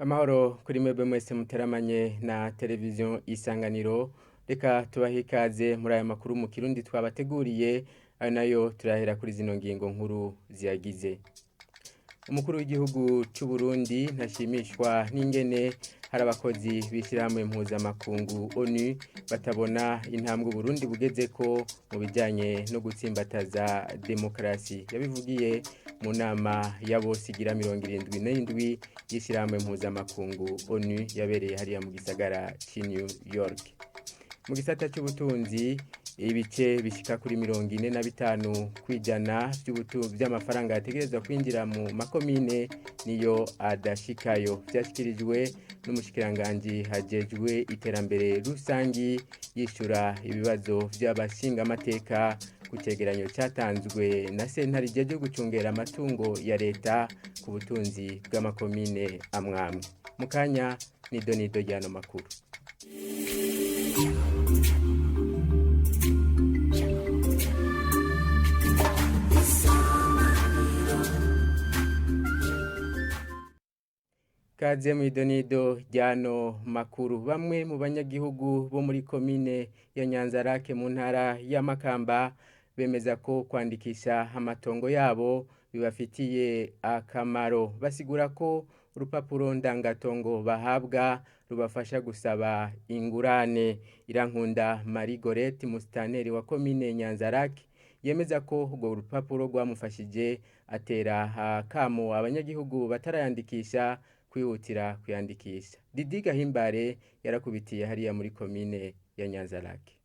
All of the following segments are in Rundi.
Amahoro kuri mwebwe mwese muteramanye na televiziyo Isanganiro, reka tubahe ikaze muri aya makuru mu Kirundi twabateguriye, ayo nayo turahera kuri zino ngingo nkuru ziyagize. Umukuru w'igihugu c'u Burundi ntashimishwa n'ingene hari abakozi b'ishirahamwe mpuzamakungu ONU batabona intambwe Uburundi bugezeko mu bijanye no gutsimbataza demokarasi. Yabivugiye mu nama ya bose igira 77 y'ishirahamwe mpuzamakungu ONU yabereye hariya mu gisagara c'i New York. Mu gisata c'ubutunzi, ibice bishika kuri 45 kw'ijana vy'amafaranga yategerezwa kwinjira mu makomine niyo adashikayo. Vyashikirijwe n'umushikiranganji hajejwe iterambere rusangi yishura ibibazo vy'abashingamateka ku cegeranyo catanzwe na sentare ijejwe gucungera amatungo ya leta ku butunzi bw'amakomine amwamwe. Mu kanya nido nido ry'ano makuru. Kaze mw'idonido ryano makuru. Bamwe mu banyagihugu bo muri komine ya Nyanzarake mu ntara ya Makamba bemeza ko kwandikisha amatongo yabo bibafitiye akamaro. Basigura ko urupapuro ndangatongo bahabwa rubafasha gusaba ingurane. Irankunda Marie Gorette, musitaneri wa komine Nyanzarake, yemeza ko urwo rupapuro rwamufashije, atera akamo abanyagihugu batarayandikisha kwihutira kuyandikisha. Didi Gahimbare yarakubitiye hariya muri komine ya Nyanzarake.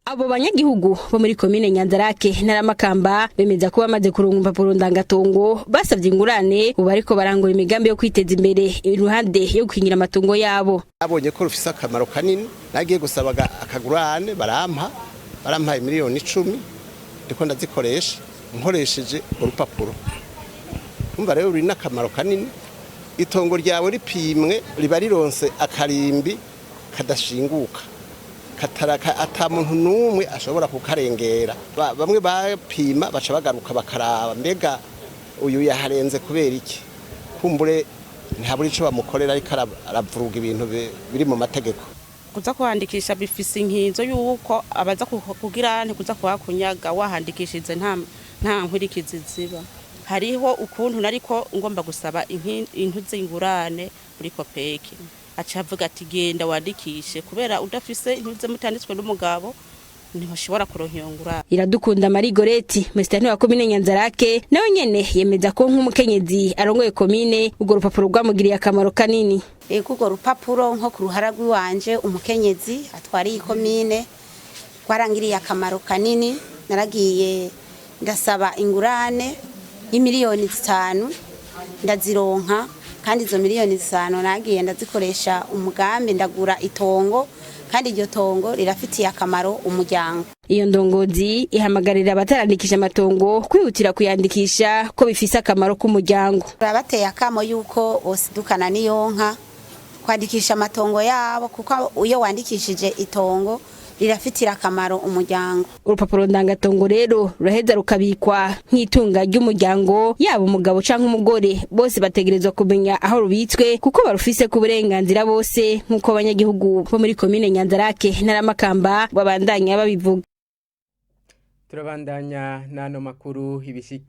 Abo banyagihugu bo muri komine Nyanzarake, ntara Makamba, bemeza ko bamaze kuronka impapuro ndangatongo basavye ingurane, ubu bariko barangura imigambi yo kwiteza imbere iruhande yo gukingira amatongo yabo. Nabonye ko rufise akamaro kanini. Nagiye gusaba akagurane, barampaye miliyoni 10, ndiko ndazikoresha nkoresheje urupapuro. Umva rero, ruri n'akamaro kanini. Itongo ryawe ripimwe riba rironse akarimbi kadashinguka, kataraka, ata muntu n'umwe ashobora kukarengera. Bamwe bapima baca bagaruka bakaraba: mbega uyu yaharenze kubera iki? Kumbure ntabura ico bamukorera, ariko aravuruga ibintu biri mu mategeko. Kuza kuhandikisha bifise inkinzo yuko abaza kugira ntikuza kuhakunyaga. Wahandikishije nta nkurikizi ziba. Hariho ukuntu nariko ngomba gusaba intu z'ingurane muri COOPEC, aca avuga ati: "Genda wandikishe, kubera udafise intuze mutanditswe n'umugabo ntibashobora kuronka iyo ngurane." Iradukunda Marie Goreti, musitanteri wa komine Nyanzarake, nawe nyene yemeza ko nk'umukenyezi arongoye komine urwo rupapuro rwamugiriye akamaro kanini. Ego, urwo rupapuro nko ku ruhara rw'iwanje, umukenyezi atwariye ikomine, rwarangiriye akamaro kanini. Naragiye ndasaba ingurane y'imiliyoni 5, ndazironka, kandi izo miliyoni 5 nagiye ndazikoresha umugambi, ndagura itongo, kandi iryo tongo rirafitiye akamaro umuryango. Iyo ndongozi ihamagarira abatarandikisha amatongo kwihutira kuyandikisha, ko bifise akamaro k'umuryango. Turabateye akamo yuko bosidukana n'iyo nka kwandikisha amatongo yabo, kuko iyo wandikishije itongo rirafitira akamaro umuryango. Urupapuro ndangatongo rero ruraheza rukabikwa nk'itunga ry'umuryango. Yaba umugabo canke umugore, bose bategerezwa kumenya aho rubitswe, kuko barufise ku burenganzira bose, nk'uko abanyagihugu bo muri komine Nyanzarake, ntara Makamba, babandanya babivuga. Turabandanya n'ano makuru.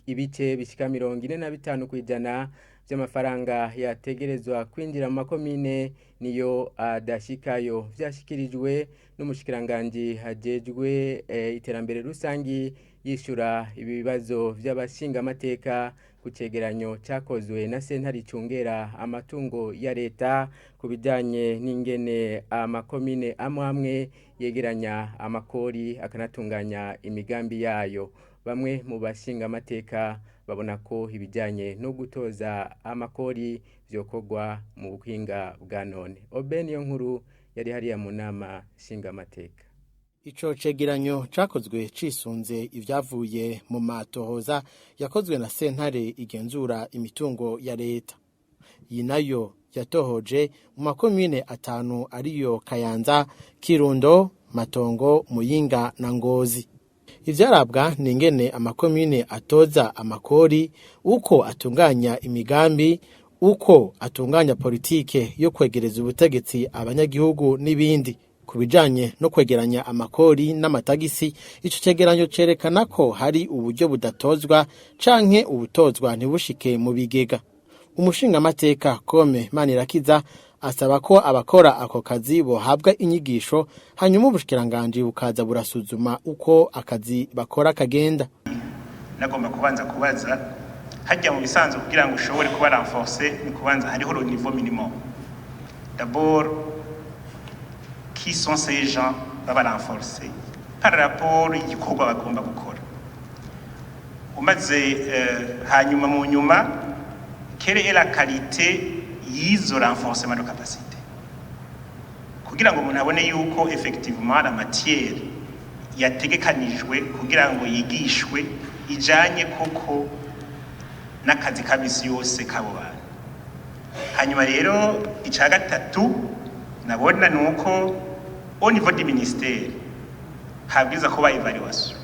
Ibice bishika 45% vy'amafaranga yategerezwa kwinjira mu makomine niyo adashikayo. Vyashikirijwe n'umushikiranganji hajejwe iterambere rusangi yishura ibibazo vy'abashingamateka ku cegeranyo cakozwe na sentare icungera amatungo ya leta ku bijanye n'ingene amakomine amwe amwe yegeranya amakori akanatunganya imigambi yayo. Bamwe mu bashingamateka babona ko ibijyanye no gutoza amakori vyokorwa mu buhinga bwa none. Obe niyo nkuru yari hariya mu nama nshingamateka. Ico cegeranyo cakozwe cisunze ivyavuye mu matohoza yakozwe na sentare igenzura imitungo ya leta. Iyi nayo yatohoje mu makomine atanu ariyo Kayanza, Kirundo, Matongo, Muyinga na Ngozi. Ivyarabwa ni ingene amakomine atoza amakori, uko atunganya imigambi, Uko atunganya politike yo kwegereza ubutegetsi abanyagihugu n'ibindi. Ku bijanye no kwegeranya amakori n'amatagisi, ico cegeranyo cerekana ko hari uburyo budatozwa canke ubutozwa ntibushike mu bigega. Umushingamateka Kome Manirakiza asaba ko abakora ako kazi bohabwa inyigisho, hanyuma ubushikiranganji bukaza burasuzuma uko akazi bakora kagenda. Nagomba kubanza kubaza hajya mu bisanzwe, kugira ngo ushobore kuba renforcer ni kubanza hariho le niveau minimum. D'abord, qui sont ces gens baba renforcés par rapport igikorwa bagomba gukora umaze hanyuma mu nyuma, quelle est la qualité y'izo renforcement de capacité, kugira ngo umuntu abone yuko effectivement la matière yategekanijwe kugira ngo yigishwe ijanye koko n'akazi ka misi yose k'abo bantu. Hanyuma rero icya gatatu nabona ni uko au niveau du ministère habwiza kuba évaluation,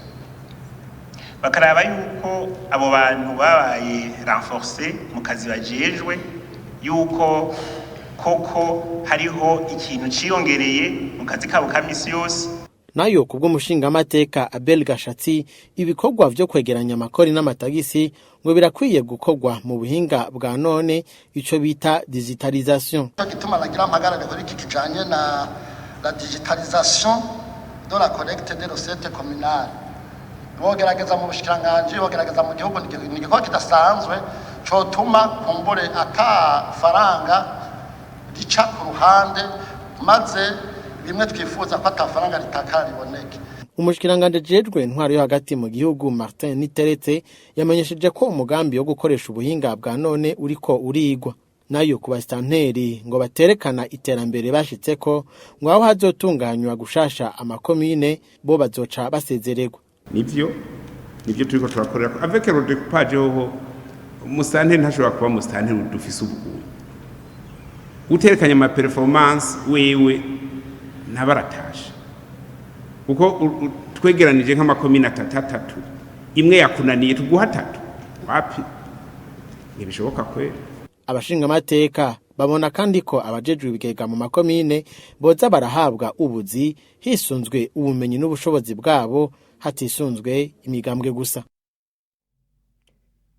bakaraba yuko abo bantu babaye renforcé mu kazi bajejwe, yuko koko hariho ikintu ciyongereye mu kazi kabo ka misi yose. Nayo kubw'umushingamateka Abel Gashatsi, ibikorwa vyo kwegeranya amakori n'amatagisi ngo birakwiye gukorwa mu buhinga bwa none, ico bita digitalisation. Cyo gituma nagira mpagarare kuri iki kijanye na la digitalisation de la collecte des recettes communales. Bogerageza mu bushikiranganji, bogerageza mu gihugu, ni igikorwa kidasanzwe cotuma kumbure ata faranga rica ku ruhande, maze bimwe twifuza ko ata faranga ritakara riboneke. Umushikiranganji ajejwe intwaro yo hagati mu gihugu, Martin Niteretse, yamenyesheje ko umugambi wo gukoresha ubuhinga bwa none uriko urigwa. Nayo ku basitanteri ngo baterekana iterambere bashitseko, ngo aho hazotunganywa gushasha amakomine bo bazoca basezererwa. Nivyo turiko turakorera avec le découpage. Hoho umusitanteri ntashobora kuba umusitanteri dufise ubu uterekanye ama performance wewe ntabaratashe, kuko twegeranije nk'amakomine atatu atatu, imwe yakunaniye tuguha atatu, wapi, ntibishoboka kwera. Abashingamateka babona kandi ko abajejwe ibigega mu makomine boza barahabwa ubuzi hisunzwe ubumenyi n'ubushobozi bwabo, hatisunzwe imigambwe gusa.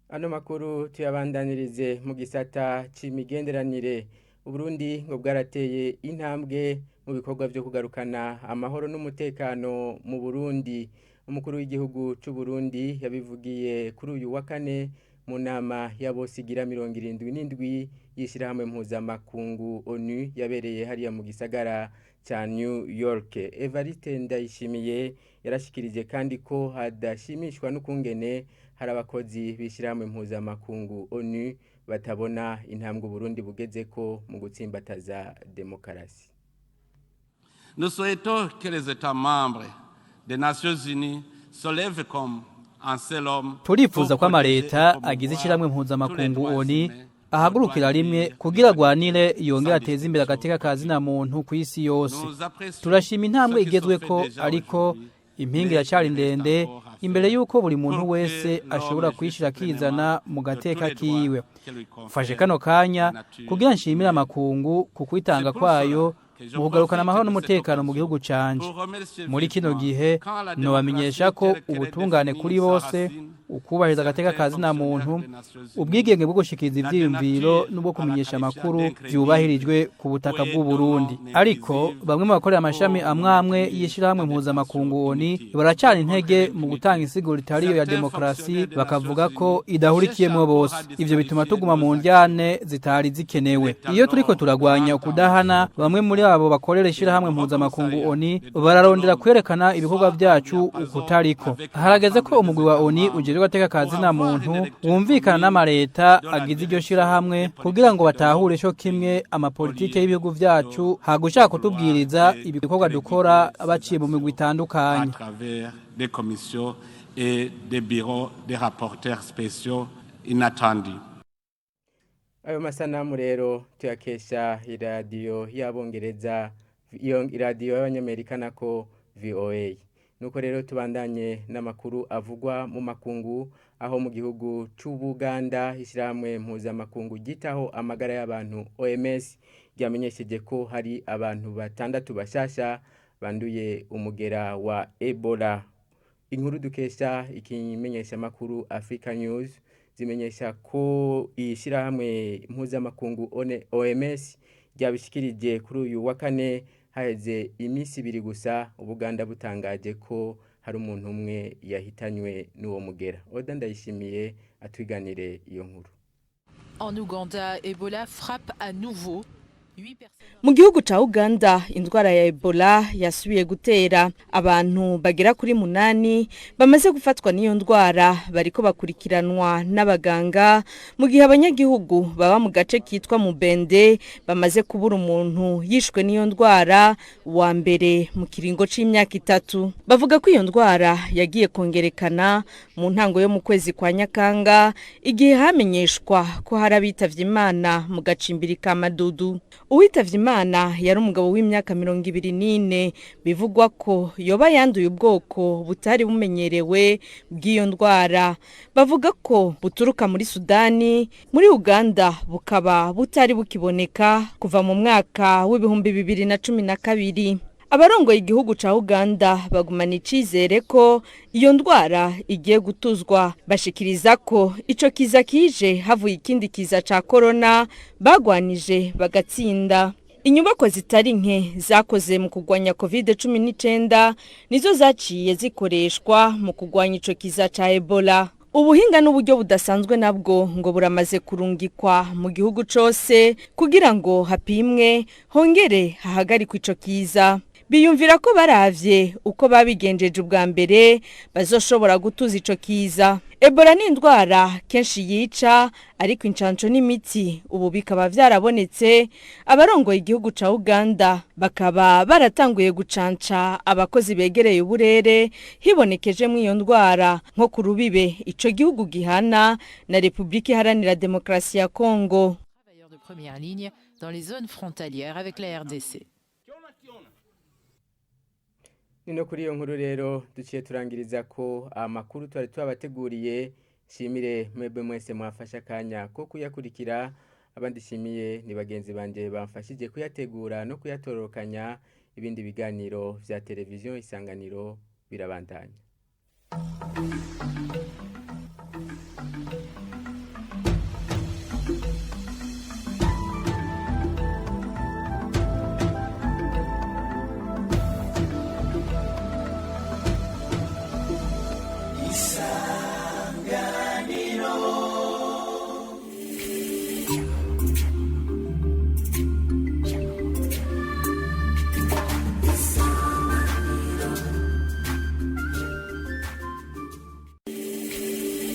Ano makuru tuyabandanirize mu gisata c'imigenderanire. Uburundi ngo bwarateye intambwe mu bikorwa vyo kugarukana amahoro n'umutekano mu Burundi. Umukuru w'igihugu c'u Burundi yabivugiye kuri uyu wa kane mu nama ya bose igira 77 y'ishirahamwe mpuzamakungu ONU yabereye hariya mu gisagara ca New York. Evariste Ndayishimiye yarashikirije kandi ko hadashimishwa n'ukungene hari abakozi b'ishirahamwe mpuzamakungu ONU batabona intambwe Uburundi bugezeko mu gutsimbataza demokarasi. Nous souhaitons que les États membres des Nations Unies se lèvent comme un seul homme. Turifuza ko amaleta agize ishyirahamwe mpuzamakungu ONU ahagurukira rimwe kugira agwanire yongere ateze imbere agateka ka zina muntu ku isi yose. Turashima intambwe igezweko, ariko impinga iracyari ndende imbere y'uko buri muntu wese ashobora kwishira akizana mu gateka kiwe. Mfashe kano kanya kugira nshimire amakungu ku kwitanga kwayo mu kugarukana amahoro n'umutekano mu gihugu canje. Muri kino gihe nobamenyesha ko ubutungane kuri bose, ukubahiriza agateka ka zina muntu, ubwigenge bwo gushikiriza ivyiyumviro n'ubwo kumenyesha amakuru vyubahirijwe ku butaka bw'u Burundi. Ariko bamwe mu bakorera amashami amwamwe y'ishirahamwe mpuzamakungu ONU baracana intege mu gutanga insiguro itariyo ya demokarasi, bakavuga ko idahurikiyemwo bose. Ivyo bituma tuguma mu ndyane zitari zikenewe. Iyo turiko turagwanya ukudahana, bamwe muri abo bakorera ishirahamwe mpuzamakungu ONU bararondera kwerekana ibikorwa vyacu ukutariko. Harageze ko umugwi wa ONU ujejwe agateka ka zina muntu wumvikana n'amareta agize iryo shirahamwe kugira ngo batahure co kimwe amapolitike y'ibihugu vyacu, hagushaka kutubwiriza ibikorwa dukora baciye mu migwi itandukanye. À travers des commissions et des bureaux des rapporteurs spéciaux inattendus. Ayo masanamu rero tuyakesha iradiyo y'Abongereza, iyo iradiyo y'Abanyamerika nako VOA. Nuko rero tubandanye n'amakuru avugwa mu makungu, aho mu gihugu c'Ubuganda ishyirahamwe mpuzamakungu ryitaho amagara y'abantu OMS ryamenyesheje ko hari abantu batandatu bashasha banduye umugera wa Ebola. Inkuru dukesha ikimenyeshamakuru Africa News zimenyesha ko ishyirahamwe mpuzamakungu OMS ryabishikirije kuri uyu wa kane, haheze iminsi 2 gusa Ubuganda butangaje ko hari umuntu umwe yahitanywe n'uwo mugera. Oda Ndayishimiye atwiganire iyo nkuru. En Ouganda, Ebola frappe à nouveau. Mu gihugu ca Uganda indwara ya Ebola yasubiye gutera. Abantu bagera kuri 8 bamaze gufatwa n'iyo ndwara bariko bakurikiranwa n'abaganga, mu gihe abanyagihugu baba mu gace kitwa Mubende bamaze kubura umuntu yishwe n'iyo ndwara wa mbere mu kiringo c'imyaka 3. Bavuga ko iyo ndwara yagiye kongerekana mu ntango yo mu kwezi kwa Nyakanga, igihe hamenyeshwa ko hari abitavye Imana mu gacimbiri ka Madudu. Uwitavye Imana yari umugabo w'imyaka 24, bivugwa ko yoba yanduye ubwoko butari bumenyerewe bw'iyo ndwara. Bavuga ko buturuka muri Sudani, muri Uganda bukaba butari bukiboneka kuva mu mwaka w'2012. Abarongoye igihugu ca Uganda bagumana icizere ko iyo ndwara igiye gutuzwa, bashikiriza ko ico kiza kije havuye ikindi kiza ca corona bagwanije bagatsinda. Inyubako zitari nke zakoze mu kugwanya COVID-19 nizo zaciye zikoreshwa mu kugwanya ico kiza ca Ebola. Ubuhinga n'uburyo budasanzwe nabwo ngo buramaze kurungikwa mu gihugu cose kugira ngo hapimwe hongere hahagarikwe ico kiza. Biyumvira ko baravye uko babigenjeje ubwa mbere bazoshobora gutuza ico kiza. Ebola ni indwara kenshi yica, ariko incanco n'imiti ubu bikaba vyarabonetse. Abarongoye igihugu ca Uganda bakaba baratanguye gucanca abakozi begereye uburere hibonekeje mu iyo ndwara, nko ku rubibe ico gihugu gihana na Republika Iharanira Demokarasi ya Kongo. De première ligne dans les zones frontalières avec la RDC. Nino kuri iyo nkuru rero duciye turangiriza ko amakuru twari twabateguriye. Shimire mwebwe mwese mwafasha akanya ko kuyakurikira. Abandi shimiye ni bagenzi banje bamfashije kuyategura no kuyatororokanya. Ibindi biganiro vya televiziyo Isanganiro birabandanya.